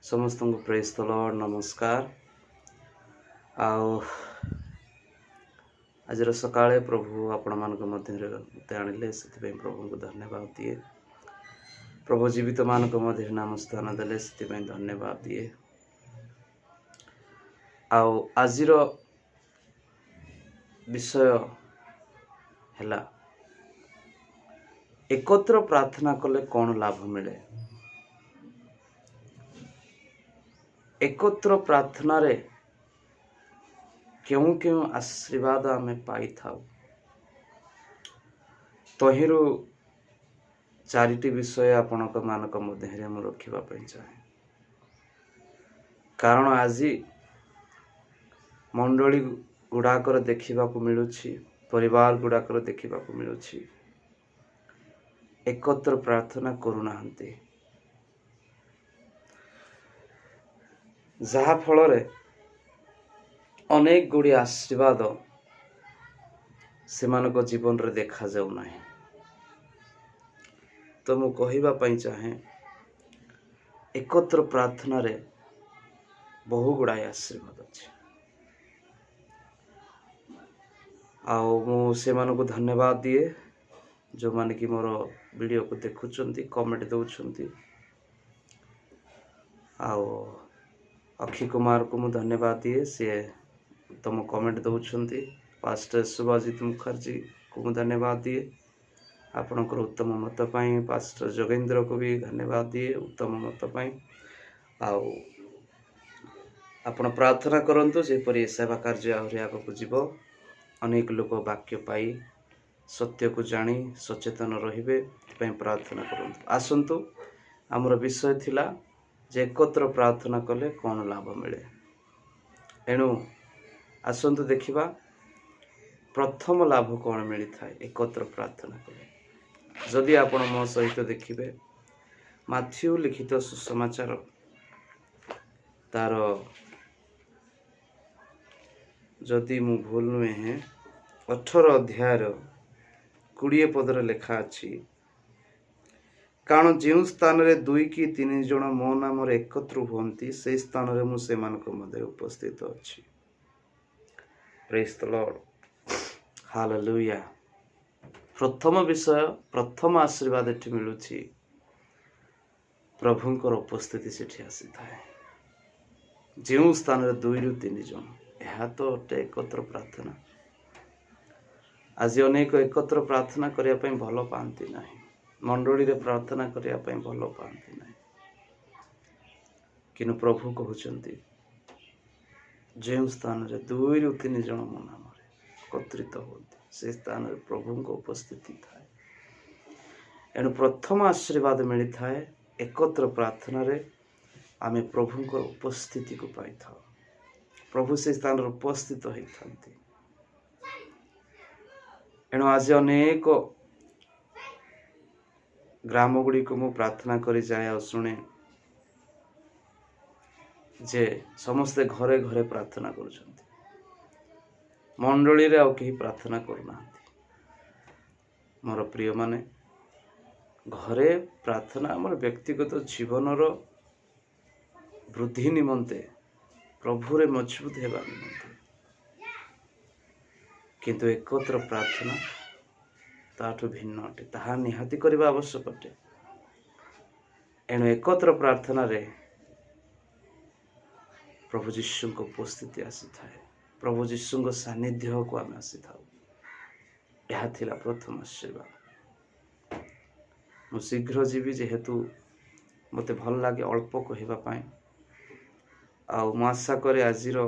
ସମସ୍ତଙ୍କୁ ପ୍ରେଜ୍ ଦ ଲର୍ଡ, ନମସ୍କାର। ଆଉ ଆଜିର ସକାଳେ ପ୍ରଭୁ ଆପଣମାନଙ୍କ ମଧ୍ୟରେ ମୋତେ ଆଣିଲେ, ସେଥିପାଇଁ ପ୍ରଭୁଙ୍କୁ ଧନ୍ୟବାଦ ଦିଏ। ପ୍ରଭୁ ଜୀବିତମାନଙ୍କ ମଧ୍ୟରେ ନାମ ସ୍ଥାନ ଦେଲେ, ସେଥିପାଇଁ ଧନ୍ୟବାଦ ଦିଏ। ଆଉ ଆଜିର ବିଷୟ ହେଲା, ଏକତ୍ର ପ୍ରାର୍ଥନା କଲେ କ'ଣ ଲାଭ ମିଳେ? ଏକତ୍ର ପ୍ରାର୍ଥନାରେ କେଉଁ କେଉଁ ଆଶୀର୍ବାଦ ଆମେ ପାଇଥାଉ? ତହିଁରୁ ଚାରିଟି ବିଷୟ ଆପଣଙ୍କ ମାନଙ୍କ ମଧ୍ୟରେ ମୁଁ ରଖିବା ପାଇଁ ଚାହେଁ। କାରଣ ଆଜି ମଣ୍ଡଳୀ ଗୁଡ଼ାକର ଦେଖିବାକୁ ମିଳୁଛି, ପରିବାର ଗୁଡ଼ାକର ଦେଖିବାକୁ ମିଳୁଛି, ଏକତ୍ର ପ୍ରାର୍ଥନା କରୁନାହାନ୍ତି, ଯାହାଫଳରେ ଅନେକ ଗୁଡ଼ିଏ ଆଶୀର୍ବାଦ ସେମାନଙ୍କ ଜୀବନରେ ଦେଖାଯାଉ ନାହିଁ। ତ ମୁଁ କହିବା ପାଇଁ ଚାହେଁ, ଏକତ୍ର ପ୍ରାର୍ଥନାରେ ବହୁ ଗୁଡ଼ାଏ ଆଶୀର୍ବାଦ ଅଛି। ଆଉ ମୁଁ ସେମାନଙ୍କୁ ଧନ୍ୟବାଦ ଦିଏ, ଯେଉଁମାନେ କି ମୋର ଭିଡ଼ିଓକୁ ଦେଖୁଛନ୍ତି, କମେଣ୍ଟ ଦେଉଛନ୍ତି। ଆଉ ଅକ୍ଷୟ କୁମାରକୁ ମୁଁ ଧନ୍ୟବାଦ ଦିଏ, ସିଏ ତମ କମେଣ୍ଟ ଦେଉଛନ୍ତି। ପାଷ୍ଟର ଶୁଭଜିତ ମୁଖାର୍ଜୀକୁ ମୁଁ ଧନ୍ୟବାଦ ଦିଏ ଆପଣଙ୍କର ଉତ୍ତମ ମତ ପାଇଁ। ପାଷ୍ଟର ଯୋଗେନ୍ଦ୍ରକୁ ବି ଧନ୍ୟବାଦ ଦିଏ ଉତ୍ତମ ମତ ପାଇଁ। ଆଉ ଆପଣ ପ୍ରାର୍ଥନା କରନ୍ତୁ, ଯେପରି ଏ ସେବା କାର୍ଯ୍ୟ ଆହୁରି ଆଗକୁ ଯିବ, ଅନେକ ଲୋକ ବାକ୍ୟ ପାଇ ସତ୍ୟକୁ ଜାଣି ସଚେତନ ରହିବେ, ଏଥିପାଇଁ ପ୍ରାର୍ଥନା କରନ୍ତୁ। ଆସନ୍ତୁ, ଆମର ବିଷୟ ଥିଲା ଯେ ଏକତ୍ର ପ୍ରାର୍ଥନା କଲେ କ'ଣ ଲାଭ ମିଳେ। ଏଣୁ ଆସନ୍ତୁ ଦେଖିବା, ପ୍ରଥମ ଲାଭ କ'ଣ ମିଳିଥାଏ ଏକତ୍ର ପ୍ରାର୍ଥନା କଲେ। ଯଦି ଆପଣ ମୋ ସହିତ ଦେଖିବେ ମାଥ୍ୟୁ ଲିଖିତ ସୁସମାଚାର ତାର, ଯଦି ମୁଁ ଭୁଲ ନୁହେଁ, 18 ଅଧ୍ୟାୟର 20 ପଦରେ ଲେଖା ଅଛି, କାରଣ ଯେଉଁ ସ୍ଥାନରେ ଦୁଇ କି ତିନି ଜଣ ମୋ ନାମରେ ଏକତ୍ର ହୁଅନ୍ତି, ସେଇ ସ୍ଥାନରେ ମୁଁ ସେମାନଙ୍କ ମଧ୍ୟରେ ଉପସ୍ଥିତ ଅଛି। Praise the Lord, hallelujah. ପ୍ରଥମ ବିଷୟ, ପ୍ରଥମ ଆଶୀର୍ବାଦ ଏଠି ମିଳୁଛି, ପ୍ରଭୁଙ୍କର ଉପସ୍ଥିତି ସେଠି ଆସିଥାଏ ଯେଉଁ ସ୍ଥାନରେ ଦୁଇରୁ ତିନି ଜଣ। ଏହା ତ ଅଟେ ଏକତ୍ର ପ୍ରାର୍ଥନା। ଆଜି ଅନେକ ଏକତ୍ର ପ୍ରାର୍ଥନା କରିବା ପାଇଁ ଭଲ ପାଆନ୍ତି ନାହିଁ, ମଣ୍ଡଳୀରେ ପ୍ରାର୍ଥନା କରିବା ପାଇଁ ଭଲ ପାଆନ୍ତି ନାହିଁ। କିନ୍ତୁ ପ୍ରଭୁ କହୁଛନ୍ତି, ଯେଉଁ ସ୍ଥାନରେ ଦୁଇରୁ ତିନି ଜଣ ମୋ ନାମରେ ଏକତ୍ରିତ ହୁଅନ୍ତି, ସେ ସ୍ଥାନରେ ପ୍ରଭୁଙ୍କ ଉପସ୍ଥିତି ଥାଏ। ଏଣୁ ପ୍ରଥମ ଆଶୀର୍ବାଦ ମିଳିଥାଏ ଏକତ୍ର ପ୍ରାର୍ଥନାରେ, ଆମେ ପ୍ରଭୁଙ୍କର ଉପସ୍ଥିତିକୁ ପାଇଥାଉ। ପ୍ରଭୁ ସେ ସ୍ଥାନରେ ଉପସ୍ଥିତ ହେଇଥାନ୍ତି। ଏଣୁ ଆଜି ଅନେକ ଗ୍ରାମ ଗୁଡ଼ିକୁ ମୁଁ ପ୍ରାର୍ଥନା କରି ଯାଏ ଆଉ ଶୁଣେ ଯେ ସମସ୍ତେ ଘରେ ଘରେ ପ୍ରାର୍ଥନା କରୁଛନ୍ତି, ମଣ୍ଡଳୀରେ ଆଉ କେହି ପ୍ରାର୍ଥନା କରୁନାହାନ୍ତି। ମୋର ପ୍ରିୟମାନେ, ଘରେ ପ୍ରାର୍ଥନା ଆମର ବ୍ୟକ୍ତିଗତ ଜୀବନର ବୃଦ୍ଧି ନିମନ୍ତେ, ପ୍ରଭୁରେ ମଜବୁତ ହେବା ନିମନ୍ତେ, କିନ୍ତୁ ଏକତ୍ର ପ୍ରାର୍ଥନା ତାଠୁ ଭିନ୍ନ ଅଟେ, ତାହା ନିହାତି କରିବା ଆବଶ୍ୟକ ଅଟେ। ଏଣୁ ଏକତ୍ର ପ୍ରାର୍ଥନାରେ ପ୍ରଭୁ ଯୀଶୁଙ୍କ ଉପସ୍ଥିତି ଆସିଥାଏ, ପ୍ରଭୁ ଯୀଶୁଙ୍କ ସାନ୍ନିଧ୍ୟକୁ ଆମେ ଆସିଥାଉ। ଏହା ଥିଲା ପ୍ରଥମ ଆଶୀର୍ବାଦ। ମୁଁ ଶୀଘ୍ର ଯିବି, ଯେହେତୁ ମୋତେ ଭଲ ଲାଗେ ଅଳ୍ପ କହିବା ପାଇଁ। ଆଉ ମୁଁ ଆଶା କରେ ଆଜିର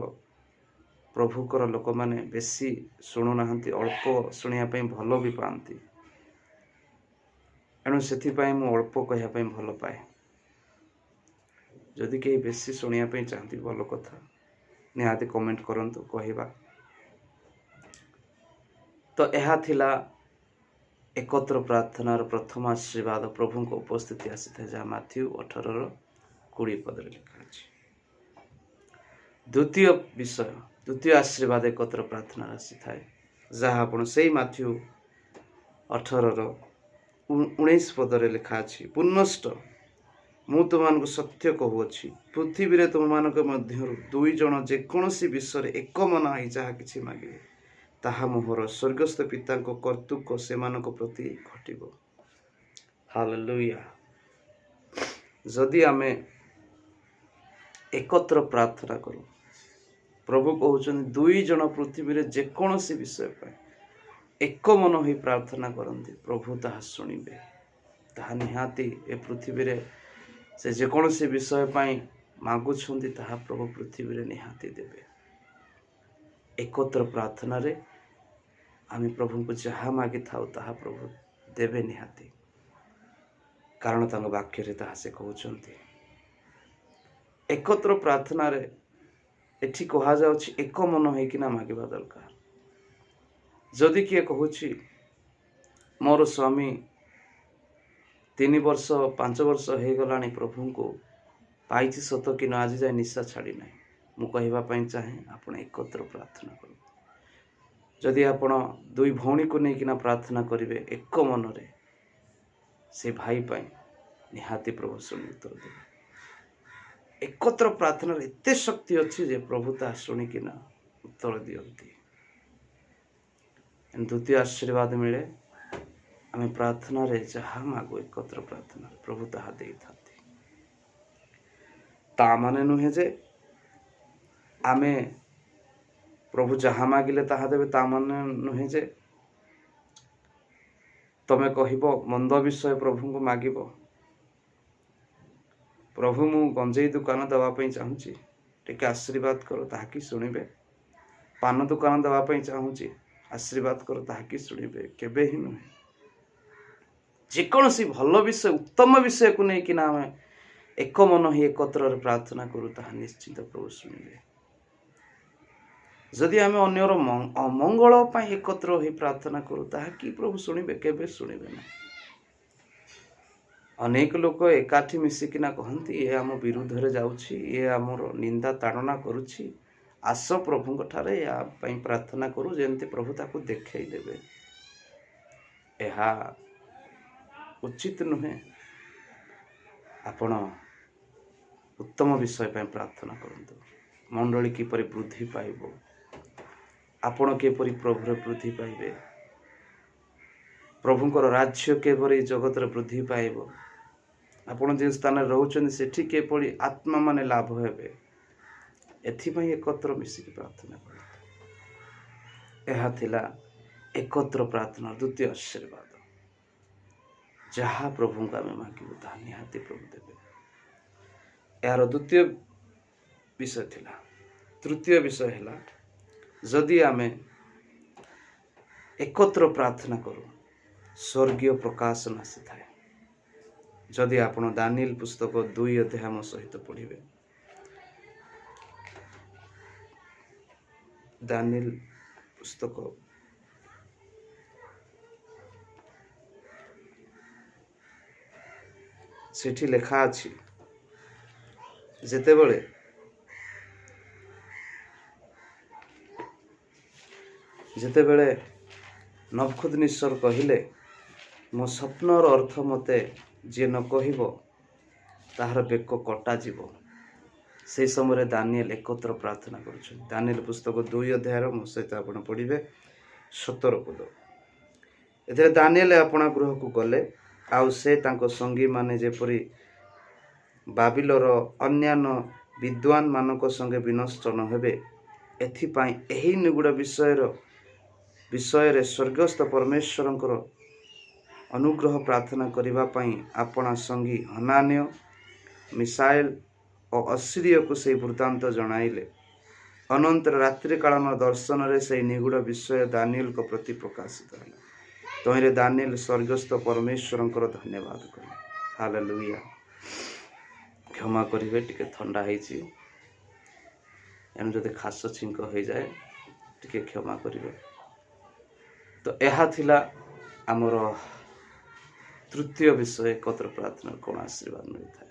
ପ୍ରଭୁଙ୍କର ଲୋକମାନେ ବେଶୀ ଶୁଣୁନାହାନ୍ତି, ଅଳ୍ପ ଶୁଣିବା ପାଇଁ ଭଲ ବି ପାଆନ୍ତି। ଏଣୁ ସେଥିପାଇଁ ମୁଁ ଅଳ୍ପ କହିବା ପାଇଁ ଭଲ ପାଏ। ଯଦି କେହି ବେଶୀ ଶୁଣିବା ପାଇଁ ଚାହାନ୍ତି, ଭଲ କଥା, ନିହାତି କମେଣ୍ଟ କରନ୍ତୁ, କହିବା। ତ ଏହା ଥିଲା ଏକତ୍ର ପ୍ରାର୍ଥନାର ପ୍ରଥମ ଆଶୀର୍ବାଦ, ପ୍ରଭୁଙ୍କ ଉପସ୍ଥିତି ଆସିଥାଏ, ଯାହା ମାଥ୍ୟୁ 18ର 20 ପଦରେ ଲେଖା ଅଛି। ଦ୍ୱିତୀୟ ବିଷୟ, ଦ୍ୱିତୀୟ ଆଶୀର୍ବାଦ ଏକତ୍ର ପ୍ରାର୍ଥନାରେ ଆସିଥାଏ, ଯାହା ଆପଣ ସେଇ ମାଥ୍ୟୁ 18ର 19 ପଦରେ ଲେଖା ଅଛି, ପୁନଶ୍ଚ ମୁଁ ତୁମମାନଙ୍କୁ ସତ୍ୟ କହୁଅଛି, ପୃଥିବୀରେ ତୁମମାନଙ୍କ ମଧ୍ୟରୁ ଦୁଇ ଜଣ ଯେକୌଣସି ବିଷୟରେ ଏକ ମନ ହୋଇ ଯାହା କିଛି ମାଗିବେ, ତାହା ମୋହର ସ୍ୱର୍ଗସ୍ଥ ପିତାଙ୍କ କର୍ତ୍ତୃକ ସେମାନଙ୍କ ପ୍ରତି ଘଟିବ। ହାଲେଲୁୟା। ଯଦି ଆମେ ଏକତ୍ର ପ୍ରାର୍ଥନା କରୁ, ପ୍ରଭୁ କହୁଛନ୍ତି ଦୁଇ ଜଣ ପୃଥିବୀରେ ଯେକୌଣସି ବିଷୟ ପାଇଁ ଏକ ମନ ହୋଇ ପ୍ରାର୍ଥନା କରନ୍ତି, ପ୍ରଭୁ ତାହା ଶୁଣିବେ। ତାହା ନିହାତି ଏ ପୃଥିବୀରେ ସେ ଯେକୌଣସି ବିଷୟ ପାଇଁ ମାଗୁଛନ୍ତି, ତାହା ପ୍ରଭୁ ପୃଥିବୀରେ ନିହାତି ଦେବେ। ଏକତ୍ର ପ୍ରାର୍ଥନାରେ ଆମେ ପ୍ରଭୁଙ୍କୁ ଯାହା ମାଗିଥାଉ, ତାହା ପ୍ରଭୁ ଦେବେ ନିହାତି, କାରଣ ତାଙ୍କ ବାକ୍ୟରେ ତାହା ସେ କହୁଛନ୍ତି। ଏକତ୍ର ପ୍ରାର୍ଥନାରେ ଏଠି କୁହାଯାଉଛି ଏକ ମନ ହେଇକିନା ମାଗିବା ଦରକାର। ଯଦି କିଏ କହୁଛି ମୋର ସ୍ୱାମୀ 3 ବର୍ଷ 5 ବର୍ଷ ହେଇଗଲାଣି ପ୍ରଭୁଙ୍କୁ ପାଇଛି ସତ, କି ନ ଆଜି ଯାଏ ନିଶା ଛାଡ଼ି ନାହିଁ, ମୁଁ କହିବା ପାଇଁ ଚାହେଁ ଆପଣ ଏକତ୍ର ପ୍ରାର୍ଥନା କରନ୍ତୁ। ଯଦି ଆପଣ ଦୁଇ ଭଉଣୀକୁ ନେଇକିନା ପ୍ରାର୍ଥନା କରିବେ ଏକ ମନରେ ସେ ଭାଇ ପାଇଁ, ନିହାତି ପ୍ରଭୁ ଶୁଣି ଉତ୍ତର ଦେବେ। ଏକତ୍ର ପ୍ରାର୍ଥନାରେ ଏତେ ଶକ୍ତି ଅଛି ଯେ ପ୍ରଭୁ ତାହା ଶୁଣିକିନା ଉତ୍ତର ଦିଅନ୍ତି। ଦ୍ୱିତୀୟ ଆଶୀର୍ବାଦ ମିଳେ, ଆମେ ପ୍ରାର୍ଥନାରେ ଯାହା ମାଗୁ ଏକତ୍ର ପ୍ରାର୍ଥନାରେ ପ୍ରଭୁ ତାହା ଦେଇଥାନ୍ତି। ତା ମାନେ ନୁହେଁ ଯେ ଆମେ ପ୍ରଭୁ ଯାହା ମାଗିଲେ ତାହା ଦେବେ। ତା ମାନେ ନୁହେଁ ଯେ ତମେ କହିବ ମନ୍ଦ ବିଷୟ ପ୍ରଭୁଙ୍କୁ ମାଗିବ, ପ୍ରଭୁ ମୁଁ ଗଞ୍ଜେଇ ଦୋକାନ ଦେବା ପାଇଁ ଚାହୁଁଛି, ଟିକେ ଆଶୀର୍ବାଦ କର, ତାହା କି ଶୁଣିବେ? ପାନ ଦୋକାନ ଦେବା ପାଇଁ ଚାହୁଁଛି, ଆଶୀର୍ବାଦ କର, ତାହା କି ଶୁଣିବେ? କେବେ ହିଁ ନୁହେଁ। ଯେକୌଣସି ଭଲ ବିଷୟ, ଉତ୍ତମ ବିଷୟକୁ ନେଇକିନା ଆମେ ଏକ ମନ ହୋଇ ଏକତ୍ରରେ ପ୍ରାର୍ଥନା କରୁ, ତାହା ନିଶ୍ଚିତ ପ୍ରଭୁ ଶୁଣିବେ। ଯଦି ଆମେ ଅନ୍ୟର ଅମଙ୍ଗଳ ପାଇଁ ଏକତ୍ର ହୋଇ ପ୍ରାର୍ଥନା କରୁ, ତାହା କି ପ୍ରଭୁ ଶୁଣିବେ? କେବେ ଶୁଣିବେ ନାହିଁ। ଅନେକ ଲୋକ ଏକାଠି ମିଶିକିନା କହନ୍ତି, ଏ ଆମ ବିରୁଦ୍ଧରେ ଯାଉଛି, ଏ ଆମର ନିନ୍ଦା ତାଡ଼ନା କରୁଛି, ଆସ ପ୍ରଭୁଙ୍କ ଠାରେ ୟା ପାଇଁ ପ୍ରାର୍ଥନା କରୁ, ଯେମିତି ପ୍ରଭୁ ତାକୁ ଦେଖେଇ ଦେବେ। ଏହା ଉଚିତ ନୁହେଁ। ଆପଣ ଉତ୍ତମ ବିଷୟ ପାଇଁ ପ୍ରାର୍ଥନା କରନ୍ତୁ। ମଣ୍ଡଳୀ କିପରି ବୃଦ୍ଧି ପାଇବ, ଆପଣ କିପରି ପ୍ରଭୁରେ ବୃଦ୍ଧି ପାଇବେ, ପ୍ରଭୁଙ୍କର ରାଜ୍ୟ କିପରି ଜଗତରେ ବୃଦ୍ଧି ପାଇବ, ଆପଣ ଯେଉଁ ସ୍ଥାନରେ ରହୁଛନ୍ତି ସେଠି କିପରି ଆତ୍ମା ମାନେ ଲାଭ ହେବେ, ଏଥିପାଇଁ ଏକତ୍ର ମିଶିକି ପ୍ରାର୍ଥନା କରନ୍ତୁ। ଏହା ଥିଲା ଏକତ୍ର ପ୍ରାର୍ଥନା ଦ୍ୱିତୀୟ ଆଶୀର୍ବାଦ। ଯାହା ପ୍ରଭୁଙ୍କୁ ଆମେ ମାଗିବୁ, ତାହା ନିହାତି ପ୍ରଭୁ ଦେବେ। ଏହାର ଦ୍ୱିତୀୟ ବିଷୟ ଥିଲା। ତୃତୀୟ ବିଷୟ ହେଲା, ଯଦି ଆମେ ଏକତ୍ର ପ୍ରାର୍ଥନା କରୁ, ସ୍ୱର୍ଗୀୟ ପ୍ରକାଶନ ଆସିଥାଏ। ଯଦି ଆପଣ ଦାନିଏଲ ପୁସ୍ତକ 2 ଅଧ୍ୟାୟ ମୋ ସହିତ ପଢ଼ିବେ, ଦାନିଏଲ ପୁସ୍ତକ ସେଠି ଲେଖା ଅଛି, ଯେତେବେଳେ ନବୂଖଦନିତ୍ସର କହିଲେ, ମୋ ସ୍ୱପ୍ନର ଅର୍ଥ ମୋତେ ଯିଏ ନ କହିବ ତାହାର ବେକ କଟାଯିବ, ସେହି ସମୟରେ ଦାନିଏଲ ଏକତ୍ର ପ୍ରାର୍ଥନା କରୁଛନ୍ତି। ଦାନିଏଲ ପୁସ୍ତକ 2 ଅଧ୍ୟାୟର ମୋ ସହିତ ଆପଣ ପଢ଼ିବେ 17 ପଦ। ଏଥିରେ ଦାନିଏଲ ଆପଣା ଗୃହକୁ ଗଲେ, ଆଉ ସେ ତାଙ୍କ ସଙ୍ଗୀମାନେ ଯେପରି ବାବିଲର ଅନ୍ୟାନ୍ୟ ବିଦ୍ୱାନ ମାନଙ୍କ ସଙ୍ଗେ ବିନଷ୍ଟ ନ ହେବେ, ଏଥିପାଇଁ ଏହି ନିଗୂଢ଼ ବିଷୟରେ ସ୍ୱର୍ଗସ୍ଥ ପରମେଶ୍ୱରଙ୍କର ଅନୁଗ୍ରହ ପ୍ରାର୍ଥନା କରିବା ପାଇଁ ଆପଣା ସଙ୍ଗୀ ହନାନ୍ୟ, ମିଶାଏଲ ଓ ଅସୀରିୟକୁ ସେହି ବୃତ୍ତାନ୍ତ ଜଣାଇଲେ। ଅନନ୍ତର ରାତ୍ରିକାଳୀନ ଦର୍ଶନରେ ସେହି ନିଗୂଢ଼ ବିଷୟ ଦାନିଏଲଙ୍କ ପ୍ରତି ପ୍ରକାଶିତ ହେଲା। ତହିଁରେ ଦାନିଏଲ ସ୍ୱର୍ଗସ୍ଥ ପରମେଶ୍ୱରଙ୍କର ଧନ୍ୟବାଦ କଲେ। ହାଲେଲୁୟା। କ୍ଷମା କରିବେ, ଟିକେ ଥଣ୍ଡା ହେଇଛି, ଏଣୁ ଯଦି ଖାସ ଛିଙ୍କ ହେଇଯାଏ ଟିକେ କ୍ଷମା କରିବେ। ତ ଏହା ଥିଲା ଆମର ତୃତୀୟ ବିଷୟ, ଏକତ୍ର ପ୍ରାର୍ଥନା କ'ଣ ଆଶୀର୍ବାଦ ମିଳିଥାଏ।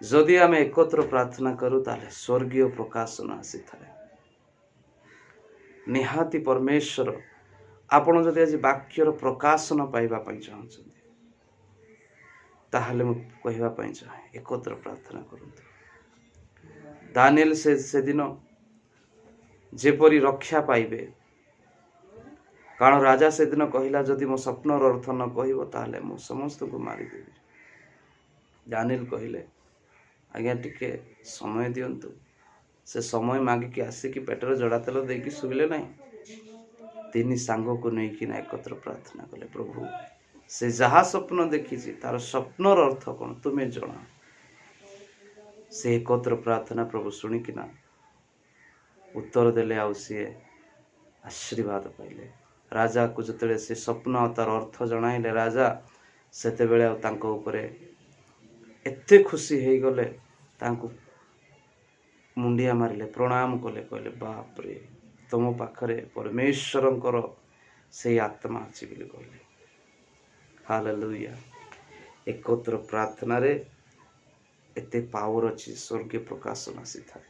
ଯଦି ଆମେ ଏକତ୍ର ପ୍ରାର୍ଥନା କରୁ, ତାହେଲେ ସ୍ୱର୍ଗୀୟ ପ୍ରକାଶନ ଆସିଥାଏ ନିହାତି। ପରମେଶ୍ୱର, ଆପଣ ଯଦି ଆଜି ବାକ୍ୟର ପ୍ରକାଶନ ପାଇବା ପାଇଁ ଚାହୁଁଛନ୍ତି, ତାହେଲେ ମୁଁ କହିବା ପାଇଁ ଚାହେଁ, ଏକତ୍ର ପ୍ରାର୍ଥନା କରନ୍ତୁ। ଦାନିଏଲ ସେଦିନ ଯେପରି ରକ୍ଷା ପାଇବେ, କାରଣ ରାଜା ସେଦିନ କହିଲା, ଯଦି ମୋ ସ୍ୱପ୍ନର ଅର୍ଥ ନ କହିବ ତାହେଲେ ମୁଁ ସମସ୍ତଙ୍କୁ ମାରିଦେବି। ଦାନିଏଲ କହିଲେ, ଆଜ୍ଞା ଟିକେ ସମୟ ଦିଅନ୍ତୁ। ସେ ସମୟ ମାଗିକି ଆସିକି ପେଟରେ ଜଡ଼ା ତେଲ ଦେଇକି ଶୋଇଲେ ନାହିଁ, 3 ସାଙ୍ଗକୁ ନେଇକିନା ଏକତ୍ର ପ୍ରାର୍ଥନା କଲେ, ପ୍ରଭୁ ସେ ଯାହା ସ୍ୱପ୍ନ ଦେଖିଛି ତାର ସ୍ୱପ୍ନର ଅର୍ଥ କ'ଣ ତୁମେ ଜଣା। ସେ ଏକତ୍ର ପ୍ରାର୍ଥନା ପ୍ରଭୁ ଶୁଣିକିନା ଉତ୍ତର ଦେଲେ, ଆଉ ସିଏ ଆଶୀର୍ବାଦ ପାଇଲେ। ରାଜାକୁ ଯେତେବେଳେ ସେ ସ୍ୱପ୍ନ ତାର ଅର୍ଥ ଜଣାଇଲେ ରାଜା, ସେତେବେଳେ ଆଉ ତାଙ୍କ ଉପରେ ଏତେ ଖୁସି ହେଇଗଲେ, ତାଙ୍କୁ ମୁଣ୍ଡିଆ ମାରିଲେ, ପ୍ରଣାମ କଲେ, କହିଲେ ବାପରେ ତୁମ ପାଖରେ ପରମେଶ୍ୱରଙ୍କର ସେଇ ଆତ୍ମା ଅଛି ବୋଲି କହିଲେ। ହାଲେଲୁୟା। ଏକତ୍ର ପ୍ରାର୍ଥନାରେ ଏତେ ପାୱାର ଅଛି, ସ୍ୱର୍ଗୀୟ ପ୍ରକାଶନ ଆସିଥାଏ।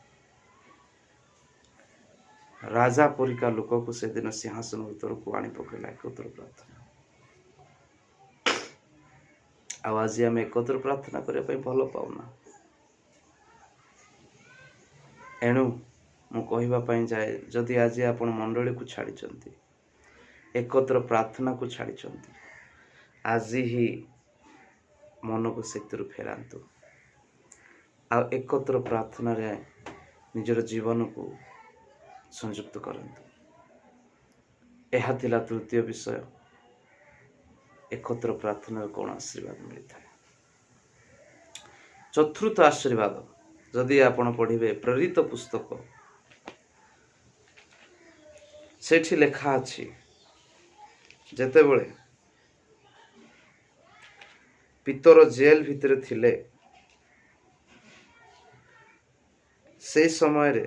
ରାଜା ପରିକା ଲୋକକୁ ସେଦିନ ସିଂହାସନ ଉତ୍ତରକୁ ଆଣି ପକେଇଲା ଏକତ୍ର ପ୍ରାର୍ଥନା। ଆଉ ଆଜି ଆମେ ଏକତ୍ର ପ୍ରାର୍ଥନା କରିବା ପାଇଁ ଭଲ ପାଉନା। ଏଣୁ ମୁଁ କହିବା ପାଇଁ ଯାଏ, ଯଦି ଆଜି ଆପଣ ମଣ୍ଡଳୀକୁ ଛାଡ଼ିଛନ୍ତି, ଏକତ୍ର ପ୍ରାର୍ଥନାକୁ ଛାଡ଼ିଛନ୍ତି, ଆଜି ହିଁ ମନକୁ ସେଥିରୁ ଫେରାନ୍ତୁ ଆଉ ଏକତ୍ର ପ୍ରାର୍ଥନାରେ ନିଜର ଜୀବନକୁ ସଂଯୁକ୍ତ କରନ୍ତୁ। ଏହା ଥିଲା ତୃତୀୟ ବିଷୟ, ଏକତ୍ର ପ୍ରାର୍ଥନାରେ କ'ଣ ଆଶୀର୍ବାଦ ମିଳିଥାଏ। ଚତୁର୍ଥ ଆଶୀର୍ବାଦ ଯଦି ଆପଣ ପଢ଼ିବେ ପ୍ରେରିତ ପୁସ୍ତକ, ସେଠି ଲେଖା ଅଛି, ଯେତେବେଳେ ପିତର ଜେଲ ଭିତରେ ଥିଲେ, ସେଇ ସମୟରେ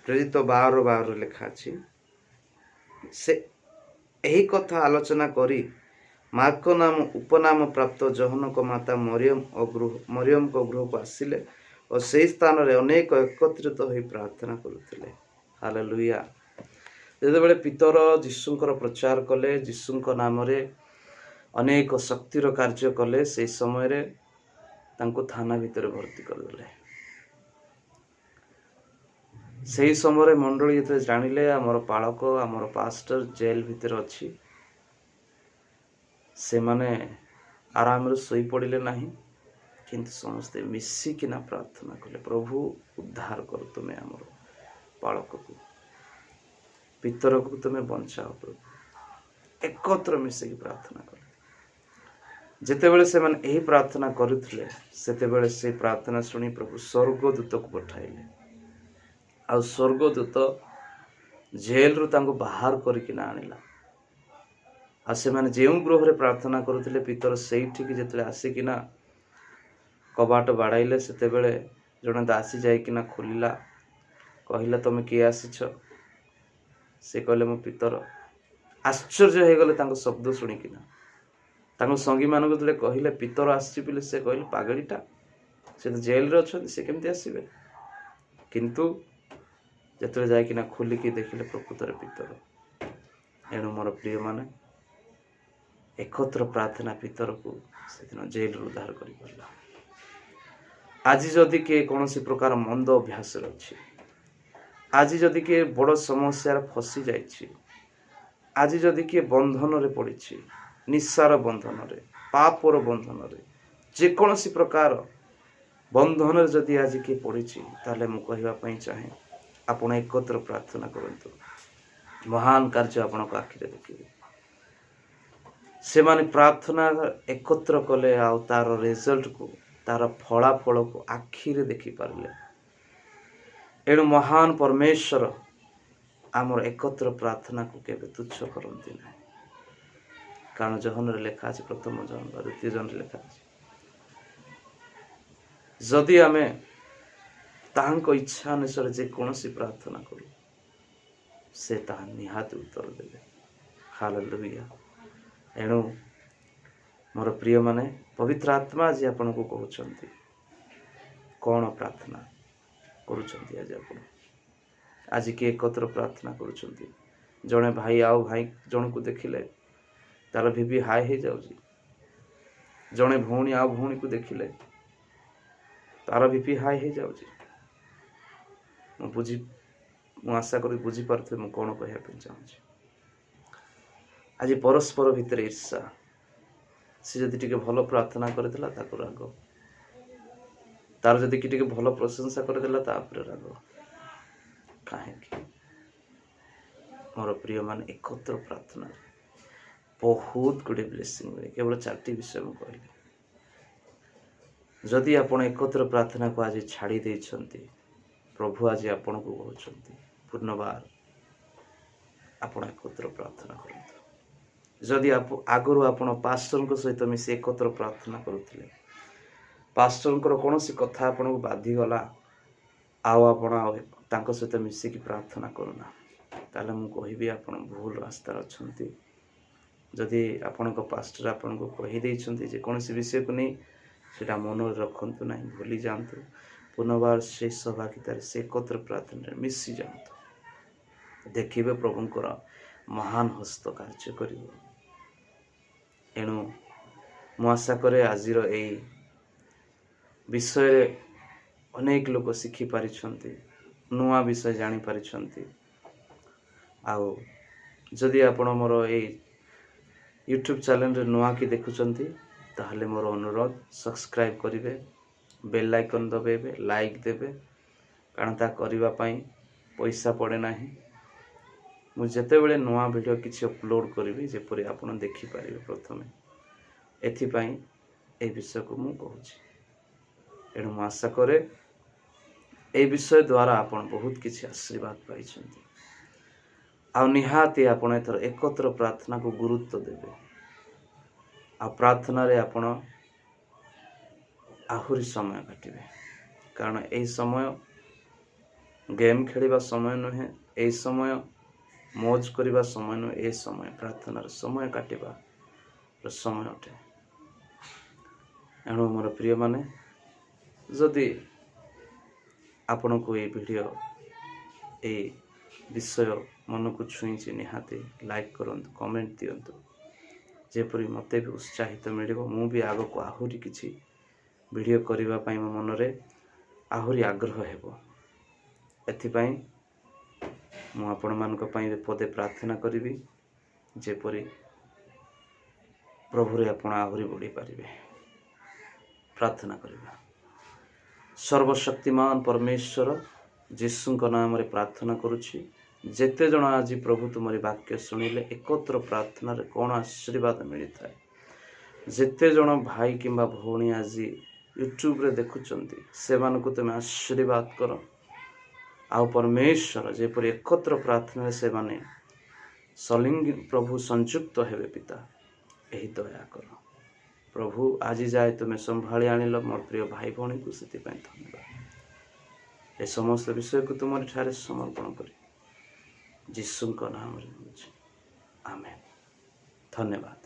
ପ୍ରେରିତ 12:12 ଲେଖା ଅଛି, ସେ ଏହି କଥା ଆଲୋଚନା କରି ମାର୍କ ନାମ ଉପନାମ ପ୍ରାପ୍ତ ଯୋହନଙ୍କ ମାତା ମରିୟମଙ୍କ ଗୃହକୁ ଆସିଲେ ଓ ସେହି ସ୍ଥାନରେ ଅନେକ ଏକତ୍ରିତ ହୋଇ ପ୍ରାର୍ଥନା କରୁଥିଲେ। ହାଲେଲୁୟା। ଯେତେବେଳେ ପିତର ଯୀଶୁଙ୍କର ପ୍ରଚାର କଲେ, ଯୀଶୁଙ୍କ ନାମରେ ଅନେକ ଶକ୍ତିର କାର୍ଯ୍ୟ କଲେ, ସେହି ସମୟରେ ତାଙ୍କୁ ଥାନା ଭିତରେ ଭର୍ତ୍ତି କରିଦେଲେ। ସେହି ସମୟରେ ମଣ୍ଡଳୀ ଯେତେବେଳେ ଜାଣିଲେ ଆମର ପାଳକ, ଆମର ପାଷ୍ଟର ଜେଲ ଭିତରେ ଅଛି, ସେମାନେ ଆରାମରେ ଶୋଇପଡ଼ିଲେ ନାହିଁ, କିନ୍ତୁ ସମସ୍ତେ ମିଶିକିନା ପ୍ରାର୍ଥନା କଲେ, ପ୍ରଭୁ ଉଦ୍ଧାର କର ତୁମେ ଆମର ପାଳକକୁ, ପିତରକୁ ତୁମେ ବଞ୍ଚାଅ ପ୍ରଭୁ। ଏକତ୍ର ମିଶିକି ପ୍ରାର୍ଥନା କଲେ। ଯେତେବେଳେ ସେମାନେ ଏହି ପ୍ରାର୍ଥନା କରୁଥିଲେ, ସେତେବେଳେ ସେ ପ୍ରାର୍ଥନା ଶୁଣି ପ୍ରଭୁ ସ୍ୱର୍ଗଦୂତକୁ ପଠାଇଲେ। ଆଉ ସ୍ୱର୍ଗଦୂତ ଜେଲରୁ ତାଙ୍କୁ ବାହାର କରିକିନା ଆଣିଲା। ଆଉ ସେମାନେ ଯେଉଁ ଗୃହରେ ପ୍ରାର୍ଥନା କରୁଥିଲେ, ପିତର ସେଇଠିକି ଯେତେବେଳେ ଆସିକିନା କବାଟ ବାଡ଼ାଇଲେ, ସେତେବେଳେ ଜଣେ ଦାସୀ ଯାଇକିନା ଖୋଲିଲା, କହିଲା ତମେ କିଏ ଆସିଛ? ସେ କହିଲେ ମୁଁ ପିତର। ଆଶ୍ଚର୍ଯ୍ୟ ହେଇଗଲେ ତାଙ୍କ ଶବ୍ଦ ଶୁଣିକିନା। ତାଙ୍କ ସଙ୍ଗୀମାନଙ୍କୁ ଯେତେବେଳେ କହିଲେ ପିତର ଆସିଛି ବୋଲି, ସେ କହିଲେ ପାଗଳିଟା, ସେ ତ ଜେଲରେ ଅଛନ୍ତି, ସେ କେମିତି ଆସିବେ? କିନ୍ତୁ ଯେତେବେଳେ ଯାଇକିନା ଖୋଲିକି ଦେଖିଲେ ପ୍ରକୃତରେ ପିତର। ଏଣୁ ମୋର ପ୍ରିୟମାନେ, ଏକତ୍ର ପ୍ରାର୍ଥନା ପିତରକୁ ସେଦିନ ଜେଲରୁ ଉଦ୍ଧାର କରିପାରିଲା। ଆଜି ଯଦି କିଏ କୌଣସି ପ୍ରକାର ମନ୍ଦ ଅଭ୍ୟାସରେ ଅଛି, ଆଜି ଯଦି କିଏ ବଡ଼ ସମସ୍ୟାରେ ଫସି ଯାଇଛି, ଆଜି ଯଦି କିଏ ବନ୍ଧନରେ ପଡ଼ିଛି, ନିଶାର ବନ୍ଧନରେ, ପାପର ବନ୍ଧନରେ, ଯେକୌଣସି ପ୍ରକାର ବନ୍ଧନରେ ଯଦି ଆଜି କିଏ ପଡ଼ିଛି, ତାହେଲେ ମୁଁ କହିବା ପାଇଁ ଚାହେଁ, ଆପଣ ଏକତ୍ର ପ୍ରାର୍ଥନା କରନ୍ତୁ, ମହାନ କାର୍ଯ୍ୟ ଆପଣଙ୍କ ଆଖିରେ ଦେଖିବେ। ସେମାନେ ପ୍ରାର୍ଥନା ଏକତ୍ର କଲେ ଆଉ ତାର ରେଜଲ୍ଟକୁ, ତାର ଫଳାଫଳକୁ ଆଖିରେ ଦେଖିପାରିଲେ। ଏଣୁ ମହାନ ପରମେଶ୍ୱର ଆମର ଏକତ୍ର ପ୍ରାର୍ଥନାକୁ କେବେ ତୁଚ୍ଛ କରନ୍ତି ନାହିଁ। କାରଣ ଯୋହନରେ ଲେଖା ଅଛି, ପ୍ରଥମ ଯୋହନ ବା ଦ୍ୱିତୀୟ ଯୋହନରେ ଲେଖା ଅଛି, ଯଦି ଆମେ ତାହାଙ୍କ ଇଚ୍ଛା ଅନୁସାରେ ଯେକୌଣସି ପ୍ରାର୍ଥନା କରୁ, ସେ ତାହା ନିହାତି ଉତ୍ତର ଦେବେ। ହାଲେଲୁୟା। ଏଣୁ ମୋର ପ୍ରିୟମାନେ, ପବିତ୍ର ଆତ୍ମା ଆଜି ଆପଣଙ୍କୁ କହୁଛନ୍ତି, କ'ଣ ପ୍ରାର୍ଥନା କରୁଛନ୍ତି ଆଜି ଆପଣ? ଆଜି କିଏ ଏକତ୍ର ପ୍ରାର୍ଥନା କରୁଛନ୍ତି? ଜଣେ ଭାଇ ଆଉ ଭାଇ ଜଣକୁ ଦେଖିଲେ ତାର ବିପି ହାଇ ହେଇଯାଉଛି। ଜଣେ ଭଉଣୀ ଆଉ ଭଉଣୀକୁ ଦେଖିଲେ ତାର ବିପି ହାଇ ହେଇଯାଉଛି। ମୁଁ ବୁଝି ମୁଁ ଆଶା କରି ବୁଝିପାରୁଥିବେ ମୁଁ କ'ଣ କହିବା ପାଇଁ ଚାହୁଁଛି। ଆଜି ପରସ୍ପର ଭିତରେ ଈର୍ଷା। ସେ ଯଦି ଟିକେ ଭଲ ପ୍ରାର୍ଥନା କରିଦେଲା, ତାକୁ ରାଗ। ତାର ଯଦି କି ଟିକେ ଭଲ ପ୍ରଶଂସା କରିଦେଲା, ତାପରେ ରାଗ। କାହିଁକି ମୋର ପ୍ରିୟମାନେ? ଏକତ୍ର ପ୍ରାର୍ଥନାରେ ବହୁତ ଗୁଡ଼ିଏ ବ୍ଲେସିଂ ମିଳେ। କେବଳ ଚାରିଟି ବିଷୟ ମୁଁ କହିଲି। ଯଦି ଆପଣ ଏକତ୍ର ପ୍ରାର୍ଥନାକୁ ଆଜି ଛାଡ଼ି ଦେଇଛନ୍ତି, ପ୍ରଭୁ ଆଜି ଆପଣଙ୍କୁ କହୁଛନ୍ତି, ପୁନର୍ବାର ଆପଣ ଏକତ୍ର ପ୍ରାର୍ଥନା କରନ୍ତୁ। ଯଦି ଆଗରୁ ଆପଣ ପାଷ୍ଟରଙ୍କ ସହିତ ମିଶି ଏକତ୍ର ପ୍ରାର୍ଥନା କରୁଥିଲେ, ପାଷ୍ଟରଙ୍କର କୌଣସି କଥା ଆପଣଙ୍କୁ ବାଧିଗଲା, ଆଉ ଆପଣ ଆଉ ତାଙ୍କ ସହିତ ମିଶିକି ପ୍ରାର୍ଥନା କରୁନା, ତାହେଲେ ମୁଁ କହିବି ଆପଣ ଭୁଲ ରାସ୍ତାରେ ଅଛନ୍ତି। ଯଦି ଆପଣଙ୍କ ପାଷ୍ଟର ଆପଣଙ୍କୁ କହିଦେଇଛନ୍ତି ଯେକୌଣସି ବିଷୟକୁ ନେଇ, ସେଇଟା ମନରେ ରଖନ୍ତୁ ନାହିଁ, ଭୁଲି ଯାଆନ୍ତୁ। ପୁନର୍ବାର ସେଇ ସହଭାଗିତାରେ, ସେ ଏକତ୍ର ପ୍ରାର୍ଥନାରେ ମିଶି ଯାଆନ୍ତୁ। ଦେଖିବେ ପ୍ରଭୁଙ୍କର ମହାନ ହସ୍ତ କାର୍ଯ୍ୟ କରିବ। ଏଣୁ ମୁଁ ଆଶା କରେ ଆଜିର ଏଇ ବିଷୟରେ ଅନେକ ଲୋକ ଶିଖିପାରିଛନ୍ତି, ନୂଆ ବିଷୟ ଜାଣିପାରିଛନ୍ତି। ଆଉ ଯଦି ଆପଣ ମୋର ଏଇ ୟୁଟ୍ୟୁବ୍ ଚ୍ୟାନେଲରେ ନୂଆ କି ଦେଖୁଛନ୍ତି, ତାହେଲେ ମୋର ଅନୁରୋଧ, ସବସ୍କ୍ରାଇବ୍ କରିବେ, ବେଲ୍ ଆଇକନ୍ ଦବାଇବେ, ଲାଇକ୍ ଦେବେ। କାରଣ ତା କରିବା ପାଇଁ ପଇସା ପଡ଼େ ନାହିଁ। ମୁଁ ଯେତେବେଳେ ନୂଆ ଭିଡ଼ିଓ କିଛି ଅପଲୋଡ଼ କରିବି, ଯେପରି ଆପଣ ଦେଖିପାରିବେ ପ୍ରଥମେ, ଏଥିପାଇଁ ଏହି ବିଷୟକୁ ମୁଁ କହୁଛି। ଏଣୁ ମୁଁ ଆଶା କରେ ଏହି ବିଷୟ ଦ୍ୱାରା ଆପଣ ବହୁତ କିଛି ଆଶୀର୍ବାଦ ପାଇଛନ୍ତି। ଆଉ ନିହାତି ଆପଣ ଏଥର ଏକତ୍ର ପ୍ରାର୍ଥନାକୁ ଗୁରୁତ୍ୱ ଦେବେ ଆଉ ପ୍ରାର୍ଥନାରେ ଆପଣ ଆହୁରି ସମୟ କାଟିବେ। କାରଣ ଏହି ସମୟ ଗେମ୍ ଖେଳିବା ସମୟ ନୁହେଁ, ଏହି ସମୟ ମୌଜ କରିବା ସମୟ ନୁହେଁ, ଏ ସମୟ ପ୍ରାର୍ଥନାର ସମୟ କାଟିବାର ସମୟ ଅଟେ। ଏଣୁ ମୋର ପ୍ରିୟମାନେ, ଯଦି ଆପଣଙ୍କୁ ଏଇ ଭିଡ଼ିଓ, ଏଇ ବିଷୟ ମନକୁ ଛୁଇଁଛି, ନିହାତି ଲାଇକ୍ କରନ୍ତୁ, କମେଣ୍ଟ ଦିଅନ୍ତୁ, ଯେପରି ମୋତେ ବି ଉତ୍ସାହିତ ମିଳିବ। ମୁଁ ବି ଆଗକୁ ଆହୁରି କିଛି ଭିଡ଼ିଓ କରିବା ପାଇଁ ମୋ ମନରେ ଆହୁରି ଆଗ୍ରହ ହେବ। ଏଥିପାଇଁ ମୁଁ ଆପଣମାନଙ୍କ ପାଇଁ ପଦେ ପ୍ରାର୍ଥନା କରିବି, ଯେପରି ପ୍ରଭୁରେ ଆପଣ ଆହୁରି ବଢ଼ିପାରିବେ। ପ୍ରାର୍ଥନା କରିବା। ସର୍ବଶକ୍ତିମାନ ପରମେଶ୍ୱର, ଯୀଶୁଙ୍କ ନାମରେ ପ୍ରାର୍ଥନା କରୁଛି। ଯେତେ ଜଣ ଆଜି ପ୍ରଭୁ ତୁମରି ବାକ୍ୟ ଶୁଣିଲେ, ଏକତ୍ର ପ୍ରାର୍ଥନାରେ କ'ଣ ଆଶୀର୍ବାଦ ମିଳିଥାଏ, ଯେତେ ଜଣ ଭାଇ କିମ୍ବା ଭଉଣୀ ଆଜି ୟୁଟ୍ୟୁବରେ ଦେଖୁଛନ୍ତି, ସେମାନଙ୍କୁ ତୁମେ ଆଶୀର୍ବାଦ କର। ଆଉ ପରମେଶ୍ୱର, ଯେପରି ଏକତ୍ର ପ୍ରାର୍ଥନାରେ ସେମାନେ ସଲିଙ୍ଗ ପ୍ରଭୁ ସଂଯୁକ୍ତ ହେବେ, ପିତା, ଏହି ଦୟା କର। ପ୍ରଭୁ, ଆଜି ଯାଏ ତୁମେ ସମ୍ଭାଳି ଆଣିଲ ମୋର ପ୍ରିୟ ଭାଇ ଭଉଣୀକୁ, ସେଥିପାଇଁ ଧନ୍ୟବାଦ। ଏ ସମସ୍ତ ବିଷୟକୁ ତୁମରି ଠାରେ ସମର୍ପଣ କରି ଯୀଶୁଙ୍କ ନାମରେ ମାଗୁଛି, ଆମେନ୍। ଧନ୍ୟବାଦ।